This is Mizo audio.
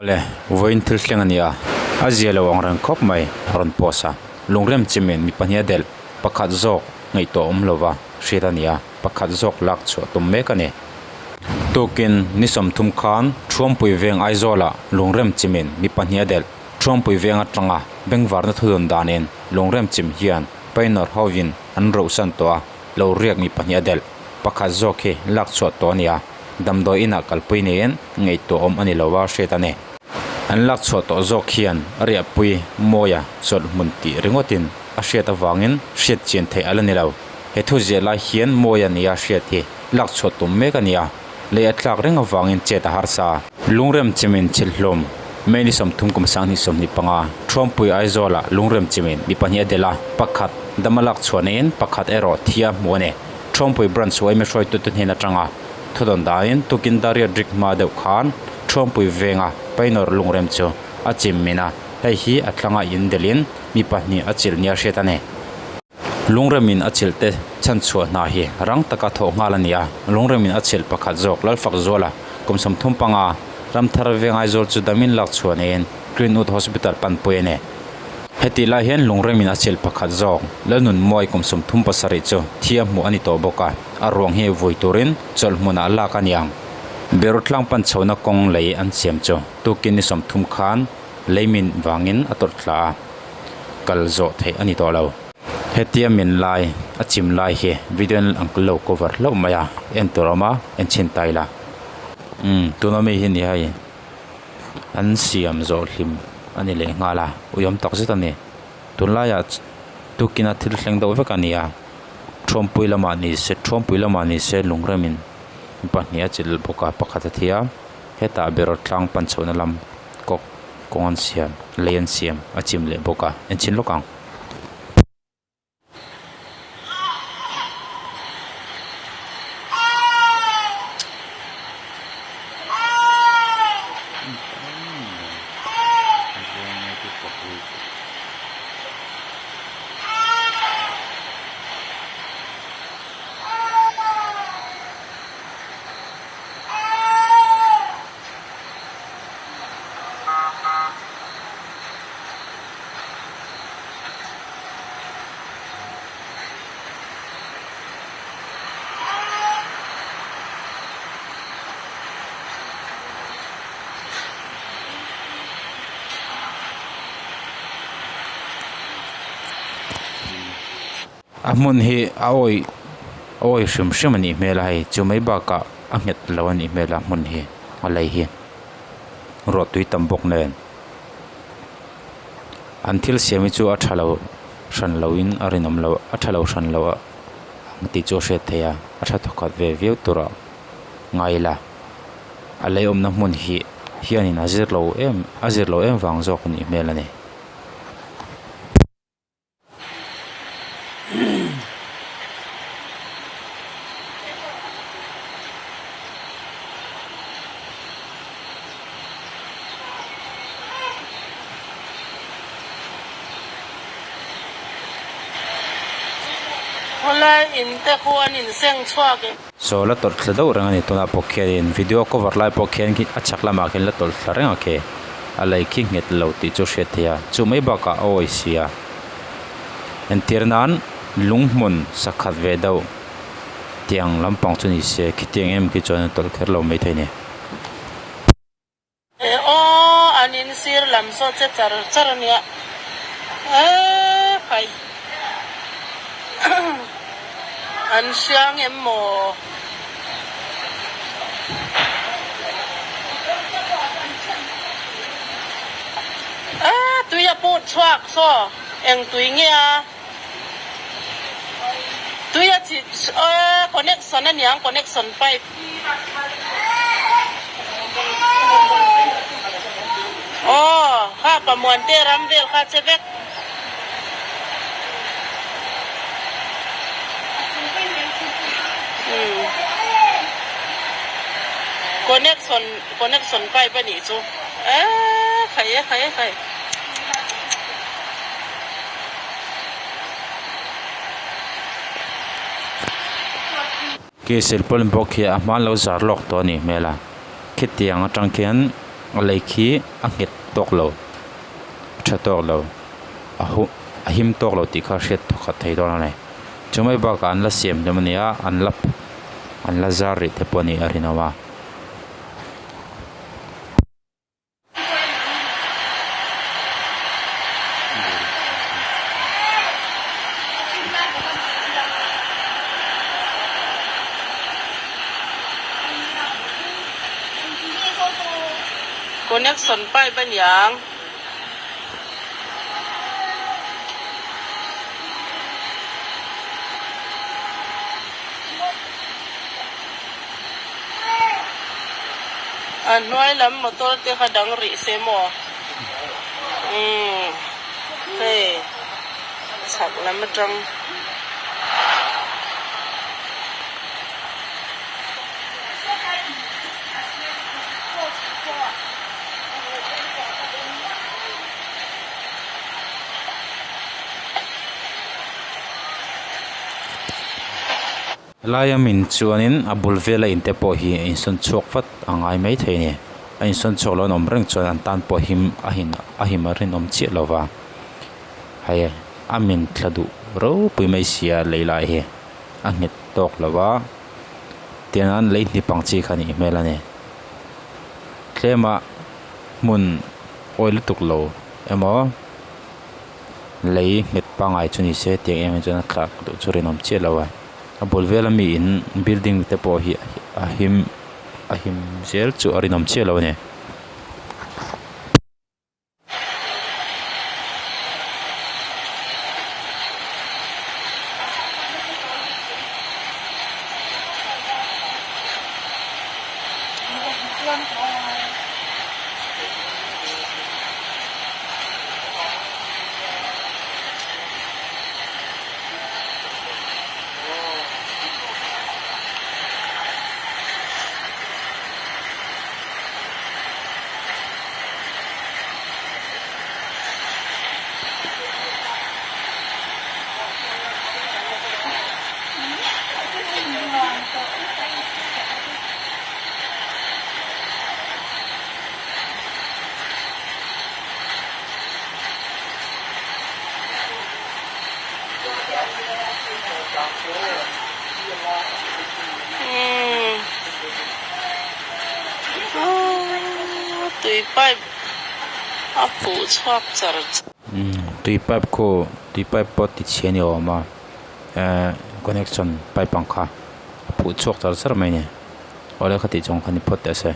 Le, vawiin thil thleng a ni a, a zia lo ang reng khawp mai, a rawn post a. Lungrem chimin mi pahnih a delh, pakhat zawk ngaihtuah awm lova hriat a ni a, pakhat zawk lak chhuah tum mek a ni. Tukin ni 30 khan Thuampui veng Aizawlah lungrem chimin mi pahnih a delh. Thuampui veng atanga bengvarna thudawn danin lungrem chim hian Painawr hovin an rohsan tawh a, lo riak mi pahnih a delh. Pakhat zawk hi lak chhuah tawh a ni a. Damdawi inah kalpui niin ngaihtuah awm a ni lo a hriat a ni. An lak chhuah tawh zawk hian a riahpui mawia chawlh hmun tih ringawtin a hriat avangin hriat chian theih a la ni lo. He thu ziah lai hian mawia nia hriat hi lak chhuah tum mek a ni a, lei a tlak reng avangin chet a harsa. Lungrem chimin chilhlawm May ni 30 kum 2025, Thuampui Aizawlah lungrem chimin mi pahnih a delh a, pakhat dam a lak chhuah niin pakhat erawh thi a hmu a ni. Thuampui Branch yma hruaitute hnen atanga Thudawn danin tukin Dariat Rik hma deuh khan Thuampui venga Painawr lungrem chu a chim min a, hei hi a tlanga in delhin mi pahnih a chilh nia hriat a ni. Lungremin a chilh te chhanchhuah hna hi rang taka thawh nghal a ni a, lungremin a chilh pakhat zawk Lalfak Zuala kum 35 Ramthar veng Aizawl chu damin lak chhuah niin Greenwood Hospital panpui a ni. Hetih lai hian lungremin a chilh pakhat zawk Lalnunmawi kum 37 chu thi a hmuh a ni tawh bawk a, a ruang hi vui turin chawlh hmunah lak a ni ang. Beirut tlang pan chhohna kawng lei an siam chu tukin ni 30 khan leimin vangin a tawlh thla a, kal zawh theih a ni tawh lo. Hetia min lai a chim lai hi video in ang lo cover hlauh mai a, en tur a awm a, en chhin ta ila. Umm tuna mi hi ni hei. An siam zawh hlim a ni leh nghal a uiawm tak zet a ni tunlaiah tukina thil thleng deuh vek a ni a thuampui lamah ni se thuampui lamah ni se lungremin pahnih a chilh bawk a pakhat a thi a hetah ber tlang pan chhohna lam kawk kawng an siam lei an siam a chim leh bawk a enchhin lawk ang. A hmun hi a awih a awih hrim hrim a nih hmel a hei chu mai bakah a nghet lo a nih hmel a hmun hi a lei hi ruah tui tam bawk nen. An thil siam hi chu a tha lo hran lo in a rinawm loh a tha lo hran lo ang tih chu a hriat theih a a tha thawkhat ve viau tur a ngai ila a lei awmna hmun hi hianin a zir lo em a zir lo em vang zawk a nih hmel a ni. Khawlai in te khu an inseng chhuak e. Saw la tawlh thla deuh reng a ni tunah pawh khianin video cover lai pawh khian khi a chhak lamah khian la tawlh thla reng a khi a lei khi nghet lo tih chu hriat theih a chu mai bakah a awi si a entir nan lung hmun sakhat ve deuh tiang lampang chu ni se khitiang em khi chuan a tawlh kher lo maithei a ni. E aw an in sir lam saw che char char a nia e khai an hriang em maw. E tui a put chhuak saw eng tui nge a tui a chih e connection a niang connection pipe. Aw, kha Pamuan te ram vel kha che vek. Connection connection pipe a nih chu. Eee khai e khai e khai. Khi silpawn bawk hi a hma an lo zar lawk tawh a nih hmel a khitiang atang khian. A lei khi a nghet tawk lo a tha tawk lo a huh a him tawk lo tih kha a hriat thawkhat thei dawn a ni. Chumai bakah an la siam hlawm a ni a an la an la zar rih te pawh a nih a rinawm a. Connection pipe a niang. A hnuai lam motor te kha dang rih se maw? Umm hei chhak lam atang. Helai a min chuanin a bul vela in te pawh hi a insawn chhuak vat a ngai maithei a ni. A insawn chhuak lo an awm reng chuan an tan pawh him a hin a him a rinawm chiah lo va. Hei a min thla duh ropui mai sia lei lai hi a nghet tawk lo va tiang an lei hnip ang chi kha a nih hmel a ni. Tlema hmun awi lutuk lo emaw lei nghet pangngai chu ni se tiang em em chuan a thlak duh chu rinawm chiah lo a a bul vela mi in building te pawh hi a him a him zel chu a rinawm chiah lo a ni. Tui pipe a phuh chhuak char char. Tui pipe khu tui pipe pawh ti chhia ni awm a ehh connection pipe ang kha a phuh chhuak char char mai a ni awle khati chung kha ni phawt teh se.